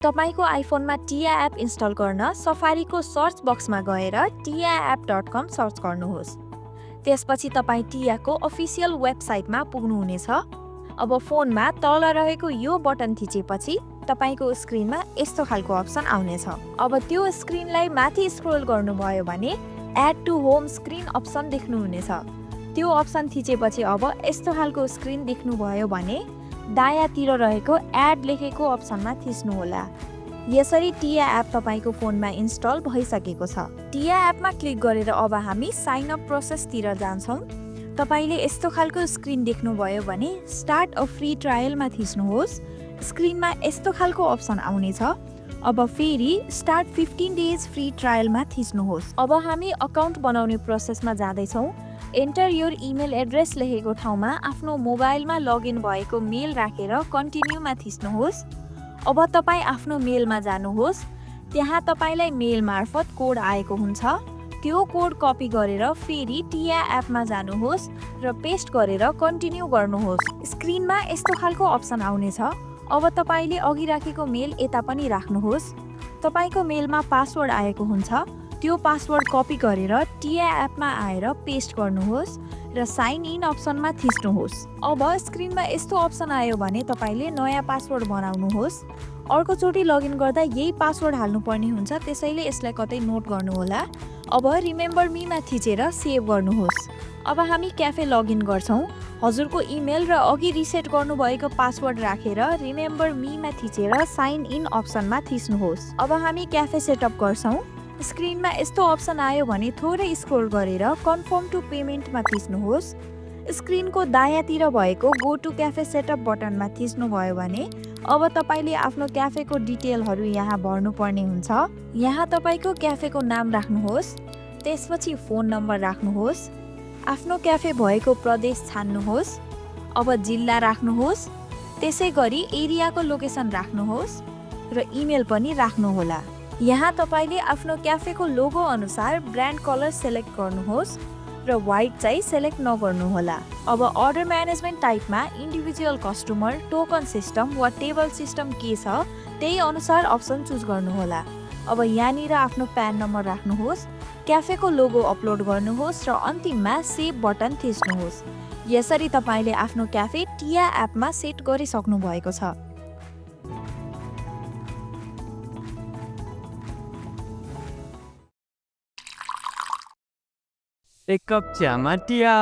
तपाईको आइफोनमा टिया app install गर्न सफारीको search बक्समा गएर tiaapp.com सर्च गर्नुहोस्। त्यसपछि तपाईँ टियाको अफिसियल वेबसाइटमा पुग्नुहुनेछ। अब फोनमा तल रहेको यो बटन थिचेपछि तपाईको स्क्रिनमा यस्तो खालको अप्सन आउनेछ। अब त्यो स्क्रिनलाई माथि स्क्रोल गर्नुभयो भने add to home screen option देख्नुहुनेछ। त्यो अप्सन थिचेपछि अब यस्तो खालको स्क्रिन देख्नुभयो भने दायाँतिर रहेको एड लेखेको अप्सनमा थिच्नुहोला। यसरी टिया एप तपाईको फोनमा इन्स्टल भइसकेको छ। टिया एपमा क्लिक गरेर अब हामी साइन अप प्रोसेसतिर जान्छौँ। तपाईले यस्तो खालको स्क्रिन देख्नुभयो भने स्टार्ट अ फ्री ट्रायलमा थिच्नुहोस्। स्क्रिनमा यस्तो खालको अप्सन आउनेछ। अब फेरि स्टार्ट 15 डेज फ्री ट्रायलमा थिच्नुहोस्। अब हामी अकाउन्ट बनाउने प्रोसेसमा जाँदैछौँ। एन्टर योर इमेल एड्रेस लेखेको ठाउँमा आफ्नो मोबाइलमा लगइन भएको मेल राखेर कन्टिन्यूमा थिच्नुहोस्। अब तपाईँ आफ्नो मेलमा जानुहोस्। त्यहाँ तपाईलाई मेल मार्फत कोड आएको हुन्छ। त्यो कोड कपी गरेर फेरि टिया एपमा जानुहोस् र पेस्ट गरेर कन्टिन्यू गर्नुहोस्। स्क्रिनमा यस्तो खालको अप्सन आउनेछ। अब तपाईले अघि राखेको मेल यता पनि राख्नुहोस्। तपाईको मेलमा पासवर्ड आएको हुन्छ। त्यो पासवर्ड कपी गरेर टिया एपमा आएर पेस्ट गर्नुहोस् र साइन इन अप्सनमा थिच्नुहोस्। अब स्क्रिनमा यस्तो अप्सन आयो भने तपाईले नयाँ पासवर्ड बनाउनुहोस्। अर्कोचोटि लगइन गर्दा यही पासवर्ड हाल्नुपर्ने हुन्छ, त्यसैले यसलाई कतै नोट गर्नुहोला। अब रिमेम्बर मीमा थिचेर सेभ गर्नुहोस्। अब हामी क्याफे लगइन गर्छौँ। हजुरको इमेल र अघि रिसेट गर्नुभएको पासवर्ड राखेर रिमेम्बर मीमा थिचेर साइन इन अप्सनमा थिच्नुहोस्। अब हामी क्याफे सेटअप गर्छौँ। स्क्रिनमा यस्तो अप्सन आयो भने थोरै स्क्रोल गरेर कन्फर्म टु पेमेन्टमा थिच्नुहोस्। स्क्रिनको दायाँतिर भएको गो टु क्याफे सेटअप बटनमा थिच्नुभयो भने अब तपाईले आफ्नो क्याफेको डिटेलहरू यहाँ भर्नुपर्ने हुन्छ। यहाँ तपाईको क्याफेको नाम राख्नुहोस्। त्यसपछि फोन नम्बर राख्नुहोस्। आफ्नो क्याफे भएको प्रदेश छान्नुहोस्। अब जिल्ला राख्नुहोस्। त्यसै गरी एरियाको लोकेसन राख्नुहोस् र इमेल पनि राख्नुहोला। यहाँ तपाईले आफ्नो क्याफेको लोगो अनुसार ब्रान्ड कलर सेलेक्ट गर्नुहोस् र व्हाइट चाहिँ सेलेक्ट नगर्नुहोला। अब अर्डर म्यानेजमेन्ट टाइपमा इन्डिभिजुअल कस्टमर, टोकन सिस्टम वा टेबल सिस्टम के छ त्यही अनुसार अप्सन चुज गर्नुहोला। अब यहाँनिर आफ्नो प्यान नम्बर राख्नुहोस्। क्याफेको लोगो अपलोड गर्नुहोस् र अन्तिममा सेभ बटन थिच्नुहोस्। यसरी तपाईले आफ्नो क्याफे टिया एपमा सेट गरिसक्नु भएको छ। एक कप चियामा टिया।